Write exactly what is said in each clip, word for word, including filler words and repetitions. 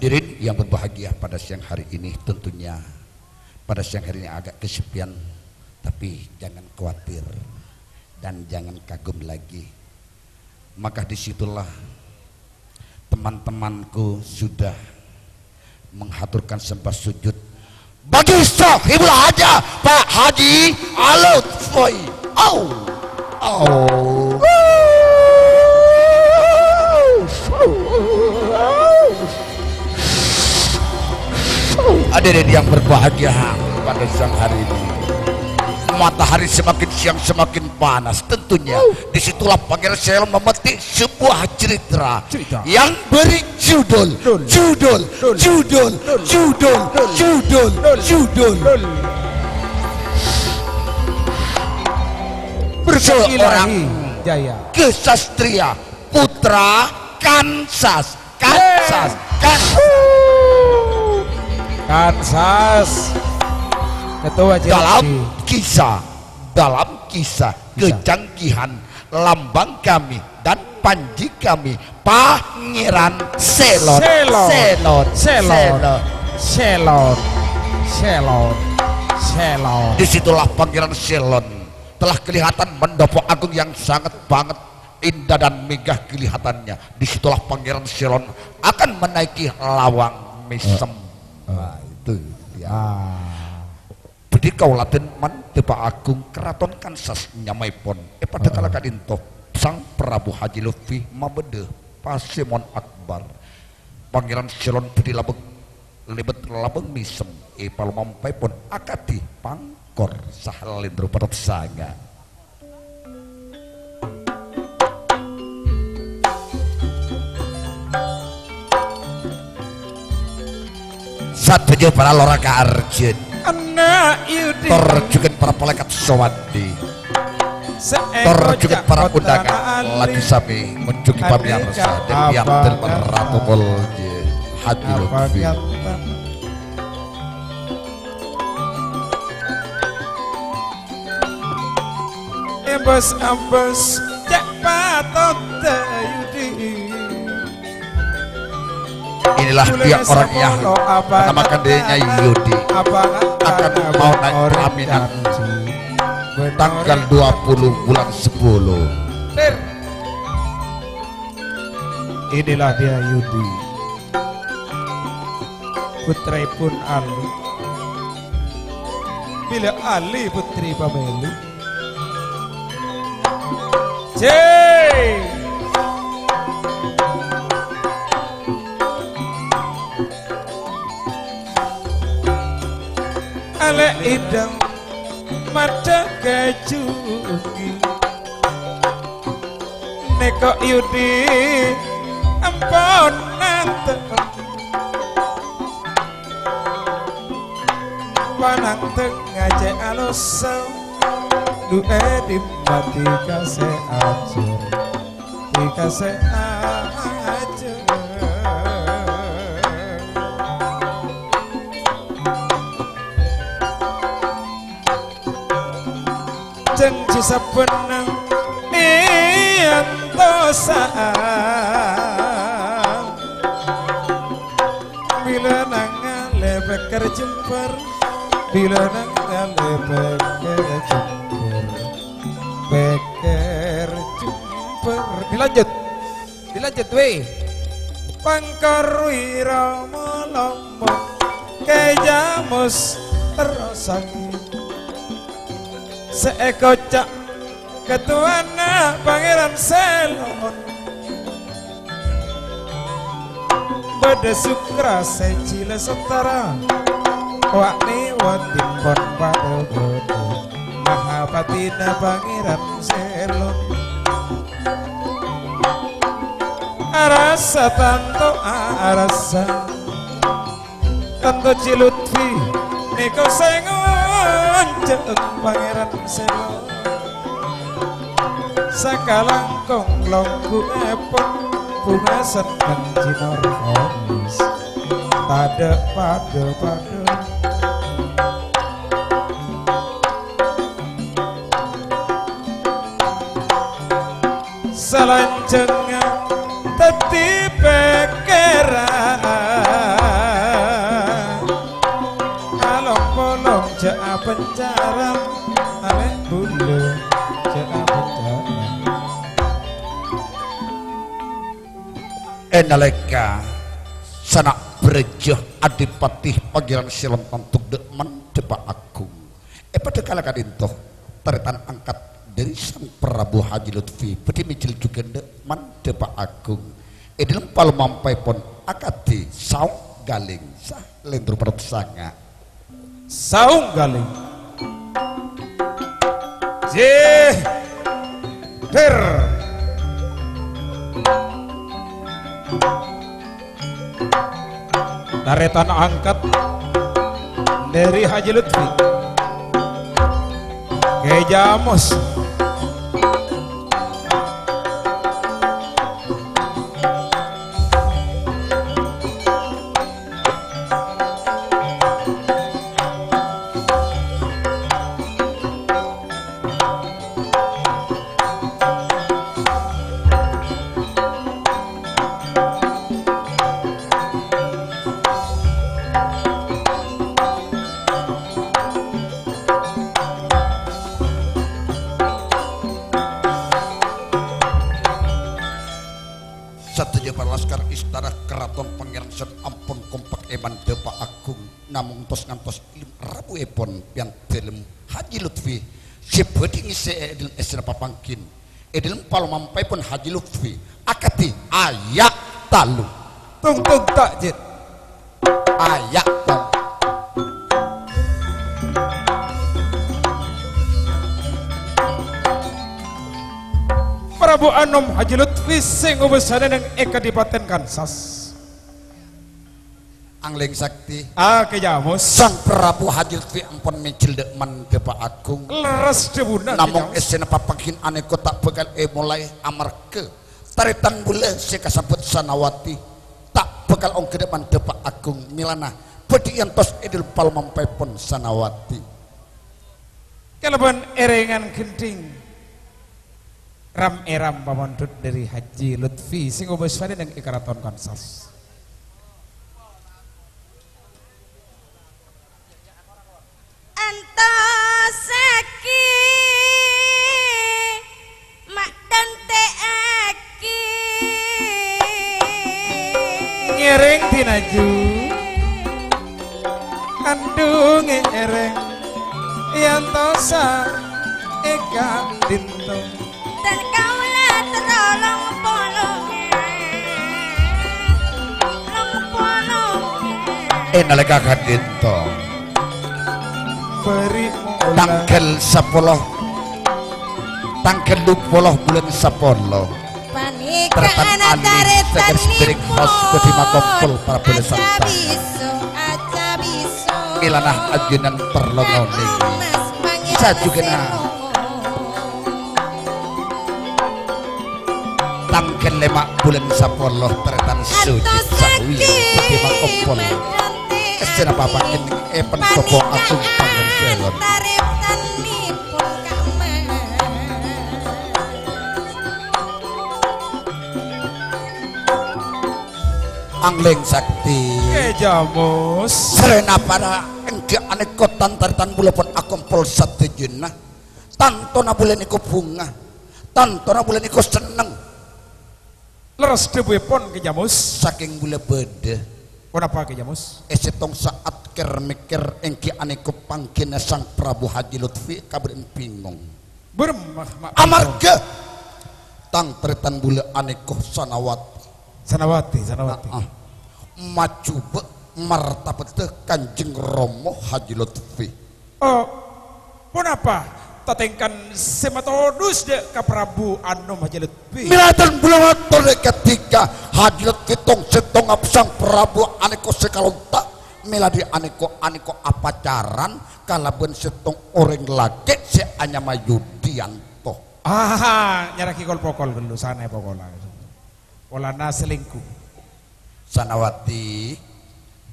Hadirin yang berbahagia, pada siang hari ini tentunya pada siang hari ini agak kesepian, tapi jangan khawatir dan jangan kagum lagi. Maka disitulah teman-temanku sudah menghaturkan sembah sujud bagi sahibul hajah, Pak Haji Lutfi. Au. Au. Hadirin yang berbahagia, pada siang hari ini matahari semakin siang semakin panas. Tentunya disitulah Pangeran Selon memetik sebuah cerita yang beri judul, judul, judul, judul, judul, judul. Seorang kesatria, putra Kansas, Kansas, Kansas. Kansas. Ketua dalam kisah, dalam kisah kecanggihan lambang kami dan panji kami, Pangeran Selon. Selon. Selon. Selon. Selon. Selon. Selon. Disitulah Pangeran Selon telah kelihatan mendopo agung yang sangat banget indah dan megah kelihatannya. Disitulah Pangeran Selon akan menaiki lawang mesem. Wah, itu ya. Bâdhi kaulâ dhân mantè Pa' Agung Karaton Kansas nyamaèpon. È padâ kala ka'dinto, Sang Prabu Haji Lutfi mabâdâ pasemon akbar. Pangèran Selon bâdhi labâng, lèbât labâng mèsem, è palomampaèpon akadhi pangkor sahalendro patot sanga'. Sadhâjâ para lora kaarjhân. Tor jhughân para malaèkat sowandi. Tor jhughân para undangan. Laju samè ngonjhungi pamèyarsa dhân Ratu Polje Haji Lutfi. Embas-embas cè' patot Yudi. Inilah dia orang yang menamakan dirinya Yudi akan mau naik pelaminan tanggal dua puluh bulan sepuluh. Inilah dia Yudi. Putraèpon Ali. Bilâ Ali putri pamèlu. Cè'. Alè' idhâ maddhâ ka jhughân. Nèko Yudi ampon nantè. Panantè ngajhâ' alossa. Du'è dimma dhika sè ajhâr. Dhika sè ajhâr. Janji sabbhân èantosa. Bilâ nangalè pèkkèr jembhâr, bilâ nangalè pèkkèr jembhâr, pèkkèr jembhâr. Dilanjut. Dilanjut, wè. Pangkor wirama lambung kèya mus terrosaghi. Sè èkoca' katowana Pangèran Selon. Bâdâ sukra sè jhilâ sottara. Wa' nèwa timpon padâ bâdâ. Mahapatina Pangèran Selon. Arassa tanto arassa. Tanto Ji Lutfi nèko sè ngonjhâng Pangèran Selon. Sakalangkong longghuèpon bhunga senneng Ji Norkolis. Padâ, padâ, padâ. Salanjhângnga dhâddhi pèkkèran. Jhâ' apencaram, alè' bulâ, jhâ' apencaram. È nalèka sana' bârâjâ Adipati Pangèran Sèlon Tandhuk ḍâ' mandhâpa aghung. È paḍâ kala ka'ḍinto, tarètan angkat ḍâri Sang Prabu Haji Lutfi bhâḍhi mèjhâl jhughân ḍâ' mandhâpa aghung. È ḍâlem palomampaèpon akadhi saong ghâlèng, sa lèndro perot sanga'. Saong ghâlèng. Jih. Ḍir. Tarètan angkat ḍâri Haji Lutfi. Kè Jamus. Sadhâjâ para laskar istana Karaton Pangèran Sèlon ampon kompak è mandhâpa aghung, namong tos-ngantos ḍâlem rabuèpon pèyan ḍâlem Haji Lutfi sè bhâḍhi ngèssè'è è ḍâlem èssèna papangghin. È ḍâlem palomampaèpon Haji Lutfi akadhi aya' talu. Tung-tung ta' jhit. Aya' talu. Prabu Anom Haji Lutfi sè ngobâsana neng è Kadhipatèn Kansas. Anglèng sakti. Ah, Kè Jamus. Sang Prabu Haji Lutfi ampon mèjhâl ḍâ' mandhâpa aghung. Lerres dhâbuna, Kè Namong Jamus. Èssèna papangghin anèko ta' bhâkal èmolaè amarghâ tarètan bulâ sè kasebbhut Sanawati ta' bhâkal ongghâ ḍâ' mandhâpa aghung, mèlana bhâḍhi èyantos è ḍâlem palomampaèpon Sanawati. Kalabân èrèngan ghânḍhing. Ram-èram pamondhut ḍâri Haji Lutfi sè ngobâsana neng è Karaton Kansas. Antosaghi, ma' ḍântè'aghi. Ngèrèng dinaju. Anḍhu ngèrèng, èantosa è ka'ḍinto. Dân kaulâ terro long polo, long polo. È nalèka ka'ḍinto, Bâri' mola. Tangghâl sapolo, tangghâl lu polo bulân sapolo. Panèka Tarètan ana' alè tarètan sèkèr sederek nèko. Hos bhâḍhi makompol para bhâlâ Aja santa. Biso, aja biso. Mèlana ajunan parlo ngonèng. Mas pangeran Sajugâna. Sèmo. Tangghâl lèma' bulân sapolo tarètan suci Antos sawi lagi bhâḍhi makompol. Madante Èssèna papa ati. Kènèng èpèntopo Panèka agung ana' pangen sèlon. Tarètan nèko. Anglèng sakti. Kè Jamus. Sarèna para èngghi anèko tan-tarètan bulâ pon akompol sadhâjâna. Tantona bulâ nèko bhunga. Tantona bulâ nèko senneng. Lerres dhâbuèpon, Kè Jamus. Sakèng bulâ bâḍâ. Ponapa, Kè Jamus? È sèttong sa'at kèr-mèkkèr èngghi anèko pangghina Sang Prabu Haji Lutfi kabâḍâ'ân bingong. Bârâmma, ma-, Amarga tan-tarètan bulâ anèko Sanawati. Sanawati, Sanawati. Aa. Majhubâ' martabhâddhâ Kanjeng Rama Haji Lutfi. Oh, ponapa tatèngkana sè matodus ḍâ' ka Prabu Anom Haji Lutfi? Mèlana bulâ mator ḍâ' ghântèka Haji Lutfi tong-sèttong Sang Prabu anèko sè kalonta'. Mèlana anèko, anèko apacaran kalabân sèttong orèng lakè' sè anyama Yudianto. Ah, nyaraghi kol-pokol ghâllu, sanè pokolla. Polana selingkuh. Sanawati.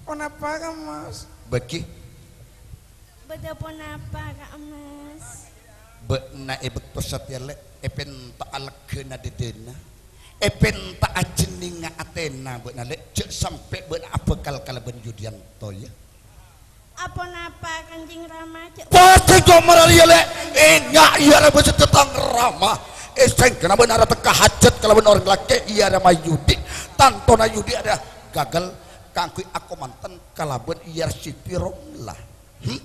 Ponapa, Kang Mas? Bâgi. Bâḍâ ponapa, Kang Mas? Bâ'na è bâkto satèya, Lè', èpènta'a leggâna ḍâḍâna. Èpènta'a jhennèngnga atèna bâ'na, Lè'. Jhâ' sampè' bâ'na abhâkal kalabân Yudianto, yâ. Aponapa, Kanjeng Rama? Jhâ' Pas sèngko' mararèya, Lè'. Enga' iyâ, rè bâjâ tètang Rama. È sèngkana bân ara tekka hajat kalabân orèng lakè', iyâ Rama Yudi. Tantona Yudi arèya gagal kaangghuy akomanten kalabân iyâ Siti Romlah. Hmm?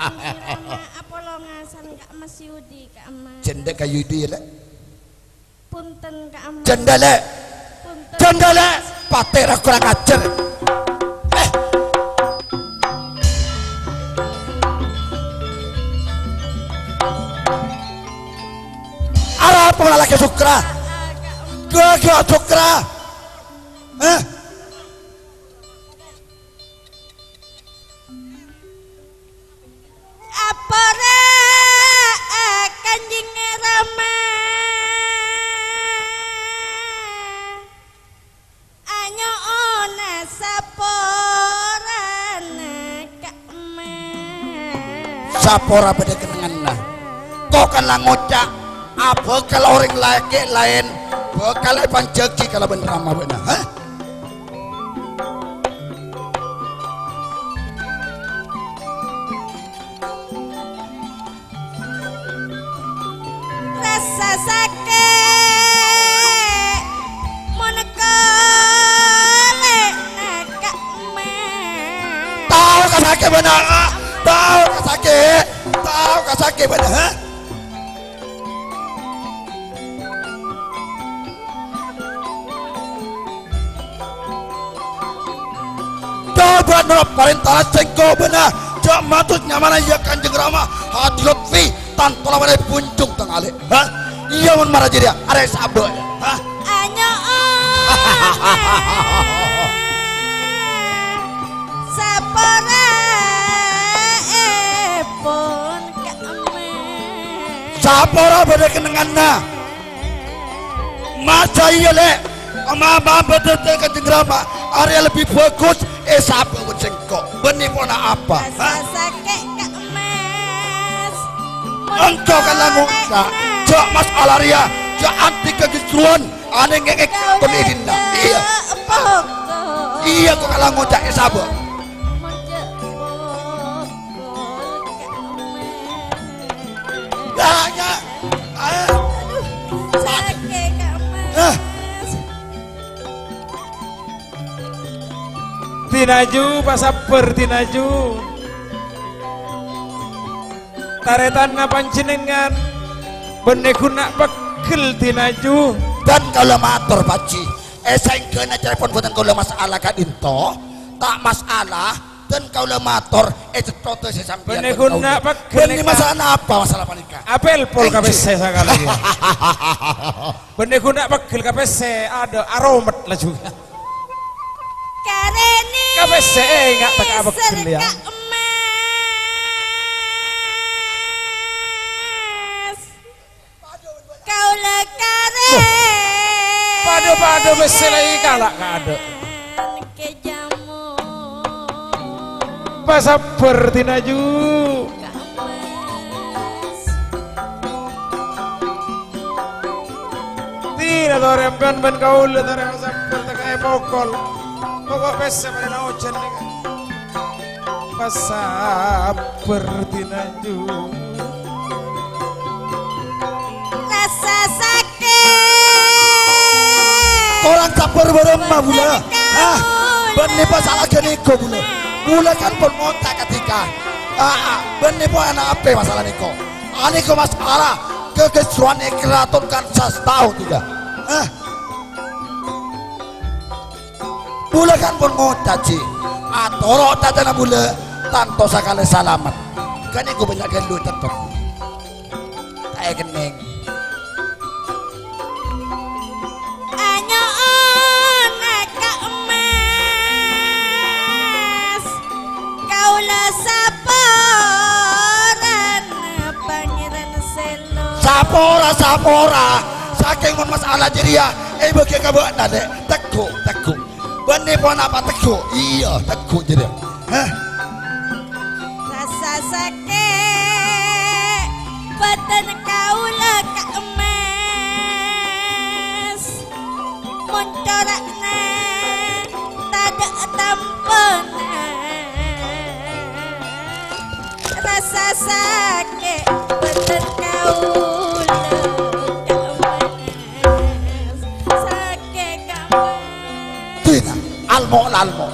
Kanjeng Rama, apolonga san ka Mas Yudi, ka Mas. Jhândhâ ka Yudi, yâ, Lè'. Punten, Ka' Amas. Jhândhâ, Lè'. Punten. Jhândhâ, Lè'. Patè ra kurang ajar. Eh. Arapa lalakè Sukra? Ghâghâ Sukra. Hah? Apora, Kanjeng Rama, anyo'ona saporana, Ka' Mas. Sapora bâdâ kennengnganna. Ko' kala ngoca', abhâkal orèng lakè' laèn bhâkal èpanjhâghi kalabân rama bâ'na, ha? Rassa sakè' mon kalèna Ka' Mas. Tao ka sakè' bâ'na, tao ka sakè', tao ka sakè' bâ'na, ha? Coba noro' parèntana sèngko' bâ'na, jhâ' matos nyamana iyâ Kanjeng Rama, Haji Lutfi, tanto la marè bunjung tangalè. Ha? Iyâ, mon mara jârèya, arè sabâ', ha? Anyo'ona sapora'èpon Ka' Mas. Sapora bâdâ kennengnganna. Masa iyâ, Lè'? Ama-ama bâdâ tè Kanjeng Rama, arèya lebbi bhâghus èsabâ' bân sèngko'. Bânnè ponapa? Ha? Rassa sakè' Ka' Mas. Engko' kala ngoca', jhâ' masalah rèya, jhâ' anti kakissruwân, anèngngè' èkon è dinna'. Iyâ. Iyâ, ko' kala ngoca' èsabâ'. Yâ, yâ. Ayo. Sakè', Ka' Mas. Hah? Dinaju, pasabbhâr, dinaju. Tarètanna panjhennengngan bânnè ghun na' pegghel, dinaju. Bân kaulâ mator, Paji. È saèngghâna carèpon bhunten kaulâ masalah ka'dinto, ta' masalah, bân kaulâ mator è cèttoda sè sampèyan bân kaulâ. Bânnè ghun na' pegghel. Bânnè masalah napa masalah panèka? Apèl pol ka pèssè sakalè. Bânnè ghun na' pegghel ka pèssè, adâ' aromet laju. Karènè ka pèssè, enga' tèka pegghel, yâ. Ka' Mas. Kaulâ karè. Loh, padâ-padâ pèssè la èkala' ka adâ'. Kè jamu. Pasabbhâr, dinaju. Ka' Mas. Dina torè bân, bân kaulâ torè pasabbhâr tèka èpokol. Pokok pèssè padâ naojhân nèka. Pasabbhâr dinaju. Rassa sakè'. Korang sabbhâr bârâmma, bulâ? Hah? Bânnè masalah ghânèka, bulâ? Bulâ kan pon ngoca' katèka. Aa, bânnè pon ana' apè masalah nèko? Anèko masalah kakissruwân è Keraton Kansas tao tèka. Hah? Bulâ kan pon ngoca', Ji. Atoro' cacana bulâ, tanto sakalè salamet. Ghânèko bânnya' ghâllu tettep. Ta' èkennèng. Anyo'ona Ka' Mas, kaulâ saporana Pangèran Sèlo. Sapora, sapora. Sakèng mon masalah jârèya èbâghi ka bâ'na, Lè'. Tegghu', tegghu'. Bânnè ponapa tegghu'? Iyâ, tegghu' jârèya. Hah? Rassa sakè' bâdân kaulâ Ka' Mas. Mon cora'na tadâ' tam- Rasa sakè' bhender kaulâ, Kamas. Sakè' Kamas. Dina, almo, lalmo.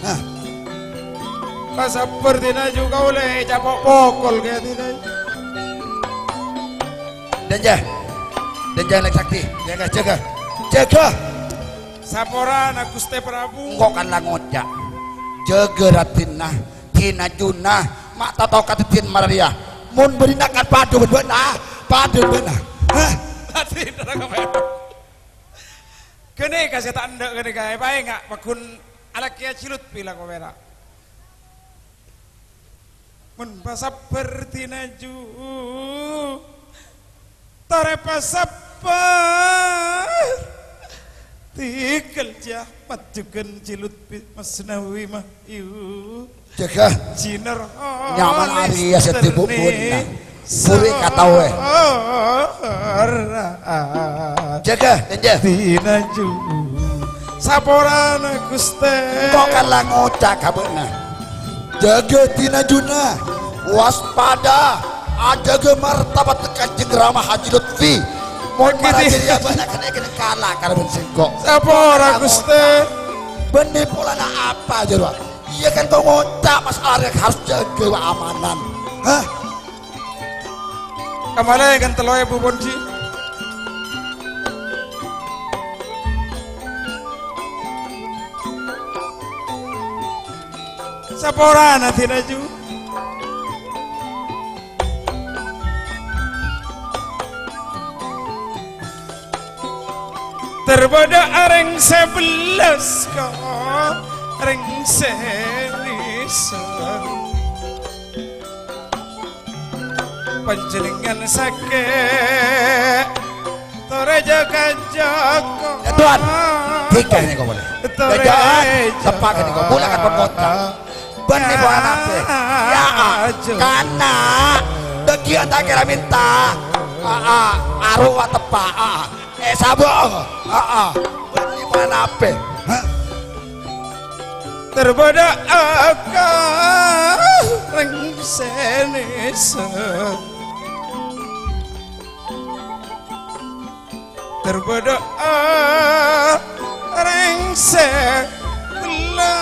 Hah. Pasabbhâr dina ju kaulâ ècapo' pokol kèya dina. Dânjâ. Dânjâ, Lèk Sakti. Jâgâ, jâgâ. Jâgâ. Saporana, Ghustè Prabu. Engko' kan la ngoca'. Jâgâ raddhinna, dina juna, ma' ta' tao kadhâddhiyân mararèya. Mon bâdhina kan padâ bân bâ'na, padâ bân bâ'na. Hah? Raddhin, Raka Pèra'. Ghânèka sè ta' endâ' ghânèka, èpaènga' pagghun alakèya Ji Lutfi la ko' pèra'. Mon pasabbhâr dina ju, torè pasabbhâr. Tèghâl jâ, majhughân Ji Lutfi Masnawi mayu. Jâgâ. Ji Nurholi nyaman arèya sè dibubunna. Buri kataoè. Jâgâ, Kanjeng. Dina ju. Saporana, Ghustè. Engko' kan la ngoca' ka bâ'na. Jâgâ dina juna. Waspada. Ajâgâ martabat Kanjeng Rama Haji Lutfi. Mon marajâ rèya bâ'na kennèng-kennèng kala kalabân sèngko'. Sapora, Ghustè. Bânnè polana apa, jârowa? Iyâ kan kok ngoca' masalah rèya harus jâgâ amanan. Hah? Kamalè kan tello èbu ponji. Saporana dina ju. Ter bâdâ arèng sè bellas ka rèng sè nèser. Panjhennengngan sakè' torè jâgâ jâgâ. Ya, Tuan. Tiga ini kau boleh. Torè jâgâ. Tepat ini kau. Bola kan pemotong. Bânnè pola napè? Ya, a, kana'. Dâggi' ta' kèra mènta. A, a, arowa teppa'. A, a. Eh, sabo. A, a. Bânnè pola napè? Hah? Ter bâdâ aka rèng sè nèser. Ter bâdâ rèng sè bellas,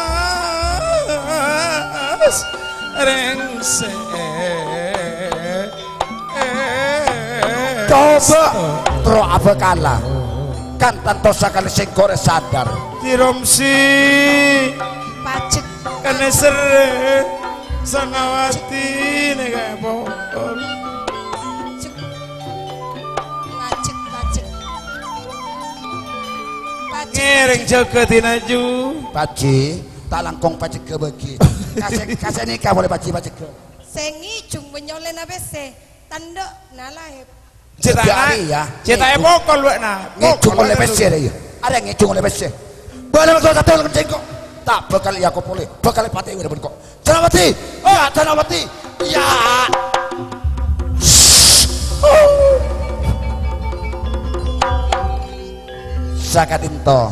rèng sè Coba terro abâkala. Kan tanto sakalè sèngko' rè sadar. Tiromsi. Pajek. Kènèser Sangawati nèka pokol. Pajek, pajek. Pajek, ngèrèng pajek. Jâgâ dina ju. Paji, ta' langkong pajegghâ bâgi. Kasè, kasè nèka polè paji pajegghâ. Sè ngèjhung mènyolèna pèssè, tandhâ nalaè. Cèta'na, cèta'è pokol bâ'na. Ngèjhung ollè pèssè rè, iyâ. Arèya ngèjhung ollè pèssè. Bâ'na maksod satu kencing kok. Ta' bhâkal èyako polè. Bhâkal èpatè'è bân kok. Janapati. Ya, Janapati. Ya. Saka'dinto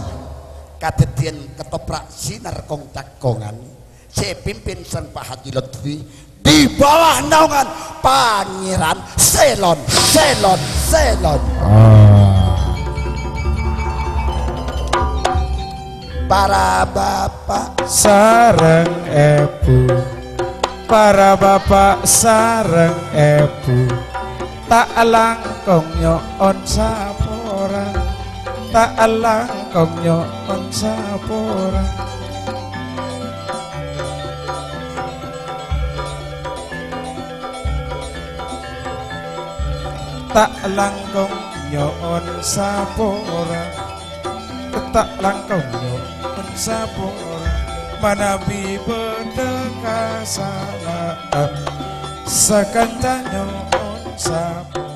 kadhâddhiyân ketoprak sinar kong-cakongan. Sè èpimpin sareng Pa' Haji Lutfi, di bawah naungan Pangèran Selon, Selon, Selon. Para bapa' sareng èbhu, para bapa' sareng èbhu, ta' langkong nyo'on sapora, ta' langkong nyo'on sapora. Ta' langkong nyo'on sapora, ta' langkong nyo'on sapora. Manabi bâdâ kasala'an, sakanca nyo'on sapora.